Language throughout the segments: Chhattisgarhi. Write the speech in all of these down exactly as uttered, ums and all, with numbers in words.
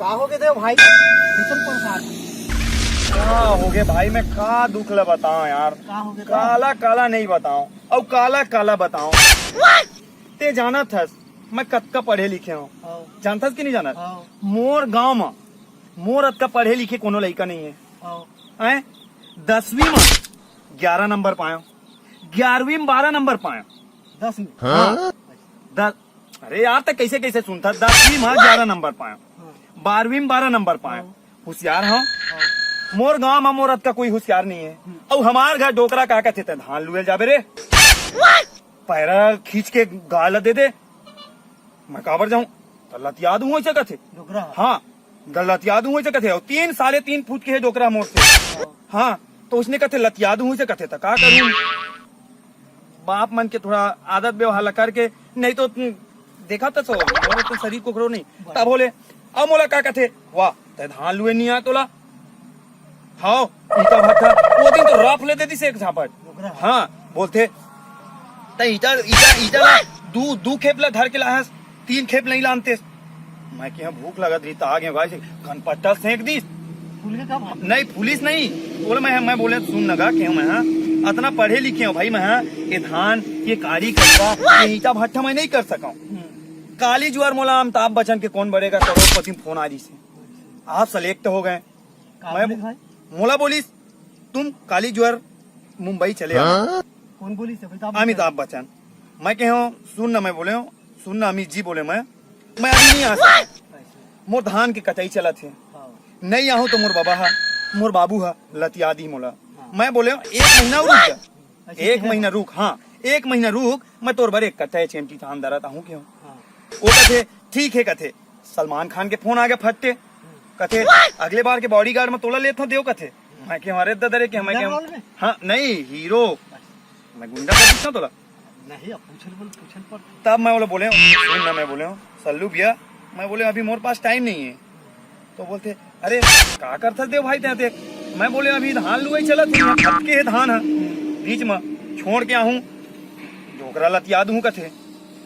का हो गे देव भाई, कइसन परेशान? का हो गे भाई, मैं का दुख ला बताओं यार। का हो गे देव? काला काला नहीं बताओं, अउ काला काला बताओं। ते जानत हस, मैं कतका पढ़े लिखे हूँ। हाँ। जानत हस कि नहीं जानत? हाँ। मोर गांव में मोर अतका पढ़े लिखे कोनो लइका नहीं है। हाँ। हैं? दसवीं में ग्यारह नंबर पायो, ग्यारहवीं में बारह नंबर पायो। दस में? हाँ। दस। अरे यार, ते कइसे कइसे सुनत हस? दसवीं में ग्यारह नंबर पायो, हाँ। बारहवीं में बारह नंबर पायो। हाँ। होशियार हंव। हाँ। मोर गांव में मोर अतका कोई होशियार नहीं है। हम्म। अउ हमार घर डोकरा का कथे, ते धान लुए जाबे रे, पैरा खींच के गाय ला दे दे। मैं काबर जाऊं? त लतिया दूं, वइसे कथे। डोकरा? हाँ, ग-, लतिया दूं, वइसे कथे। अउ तीन, साढ़े तीन फुट के हे डोकरा मोर से। हाँ। हाँ, त उसने कथे लतिया दूं, वइसे कथे, त का करूं? बाप मन के थोड़ा आदत व्यवहार ला करके, नहीं तो तुम देखा तो सो, मोर तो शरीर कोकरो नहीं। तब बोले, अब मोला का कथे, वाह, ते धान लुए नहीं आ तोला? हाँ, ईंटा भट्ठा, वो दिन तो रफ ले देतिस एक झापट। डोकरा। हाँ, बोलथे, "तैं ईंटा, ईंटा, ईंटा ला, दू, दू खेप ला धर के लाहस, तीन खेप नहीं लानतेस।" मैं कहेंव, "भूख लगत रही, त आ गेंव भाई," कनपट्टा सेंक दिस। फूल के का भाव? नहीं, फूलिस नहीं। बोले, मैं, मैं बोले, "सुन न गा," कहेंव मैं, हाँ, "अतना पढ़े लिखे हंव भाई मैं, हाँ, ये धान, ये काड़ी करवा, ये ईंटा भट्ठा मैं नहीं कर सकंव।" हम्म। काली जुवर मोला अमिताभ बच्चन के कौन बनेगा करोड़पति में फोन आ रहिस हे। आप select हो गए। का मैं बोलिस भाई? मोला बोलिस, "तुम काली जुवर मुंबई चले आओ।" हाँ? कौन बोलिस हे? अमिताभ बच्चन। अमिताभ बच्चन। मैं कहेंव, "सुन ना," मैं बोलेंव, "सुन ना अमित जी," बोलेंव मैं, "मैं अभी नहीं आ सकंव। मोर धान के कटाई चलत हे। हाँ। नहीं आहूं त मोर बबा हा, मोर बाबू हा, लतिया दिही मोला।" हाँ। मैं बोलेंव, "एक महीना रुक जा।" ऐसे एक कहे महीना हाँ। रुक, हाँ, एक महीना रुक, मैं तोर बर एक कट्टा एच एम टी धान दरत आहूं, कहेंव। हाँ। वो कथे, "ठीक हे," कथे। सलमान खान के फोन आ गे फट्टे, कथे, "अगले बार के बॉडीगार्ड में तोला लेथंव देव," कथे। मैं कहेंव, "अरे ददा रे," कहेंव, मैं गुंडा कहेंव, role में? हाँ, नहीं, हीरो। मैं गुंडा कर दिस ना तोला। नहीं, अब पूछल बोल, पूछल पर। तब मैं बोले, बोलेंव, सुन ना, मैं बोलेंव, "सल्लू भैया," मैं बोलेंव, "अभी मोर पास टाइम नहीं है।" तो बोलथे, "अरे, का करथस देव भाई तैं तेक?" मैं बोलेंव, "अभी धान लुवई चलत हे, फटके हे धान ह, बीच म छोड़ के आहूं, डोकरा लतिया दूं," कथे।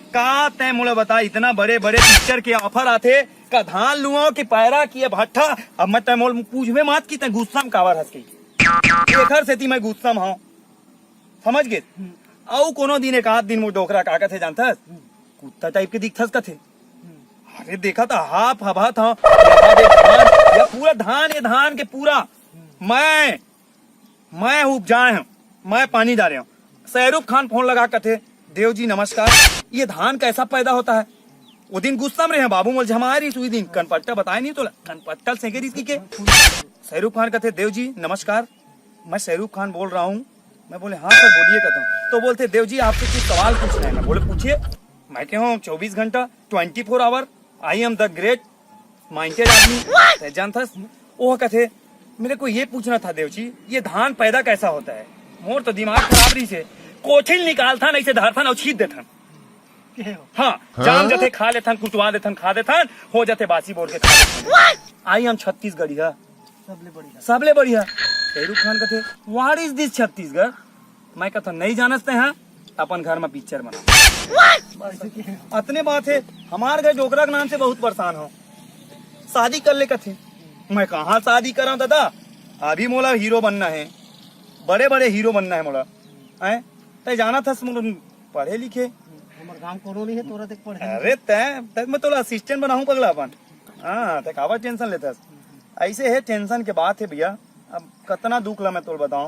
का तैं मोला बता, इतना बड़े-बड़े पिक्चर के offer आथे, का धान लुवांव कि पैरा कि ये भट्ठा? अब मैं तैं मोला पूछबे मत कि तैं गुस्सा म काबर हस कहिके। एखर सेती मैं गुस्सा म हंव। समझ गेस? हम्म। अउ कोनो दिन, एक आध दिन मोर डोकरा का कथे जानथस? हम्म। कुत्ता type के दिखथस कथे। हम्म। अरे देखा त हाफ हबा था, या पूरा धान, ये धान के पूरा। हम्म। मैं, मैं उपजाए हंव, मैं पानी डारे हंव। शाहरुख खान फोन लगा कथे, "देव जी नमस्कार, ये धान कैसा पैदा होता है?" वो दिन गुस्सा म रहे हंव, बाबू मोला झमाए रहिस उही दिन, कनपट्टा बताए नहीं तोला, कनपट्टा सेंके रहिस कहिके। शाहरुख खान कथे, "देव जी नमस्कार, मैं शाहरुख खान बोल रहा हूँ।" मैं बोलेंव, "हाँ सर, बोलिए," कहता हूँ। तो बोलथे, "देव जी, आपसे कुछ सवाल पूछना है।" मैं बोलेंव, "पूछिए।" मैं कहेंव, "चौबीस घंटा, twenty four hour, I am the great minded आदमी, तैं जानथस।" वो कथे, "मेरे को ये पूछना था देव जी, ये धान पैदा कैसा होता है?" मोर तो दिमाग खराब रहिस हे, कोठिल निकालथन, ऐसे धरथन अउ छींट देथन। के हो? हाँ, जाम जथे, खा लेथन, कुचवा देथन, खा देथन, हो जथे बासी बोर के खा लेथन। I am छत्तीसगढ़िया। सबले बढ़िया। सबले बढ़िया। शाहरुख खान कथे, "What is this छत्तीसगढ़?" मैं कथंव, "नहीं जानस तैं, हाँ? अपन घर म पिक्चर बना।" बस। अतने बात हे, हमार घर डोकरा के नाम से बहुत परेशान हंव। शादी कर ले कथे। मैं कहाँ शादी करंव दादा, अभी मोला हीरो बनना हे, बड़े बड़े हीरो बनना हे मोला। हैं? तैं जानथस मोर पढ़े लिखे। हमर गांव कोनो नहीं हे, तोर अतेक पढ़े लिखे। अरे तैं, तैं मैं तोला assistant बनाहूं पगला अपन। हाँ, तैं काबर tension लेथस? ऐसे हे, tension के बात हे भैया। अब कतना दुख ला मैं तोला बताऊं।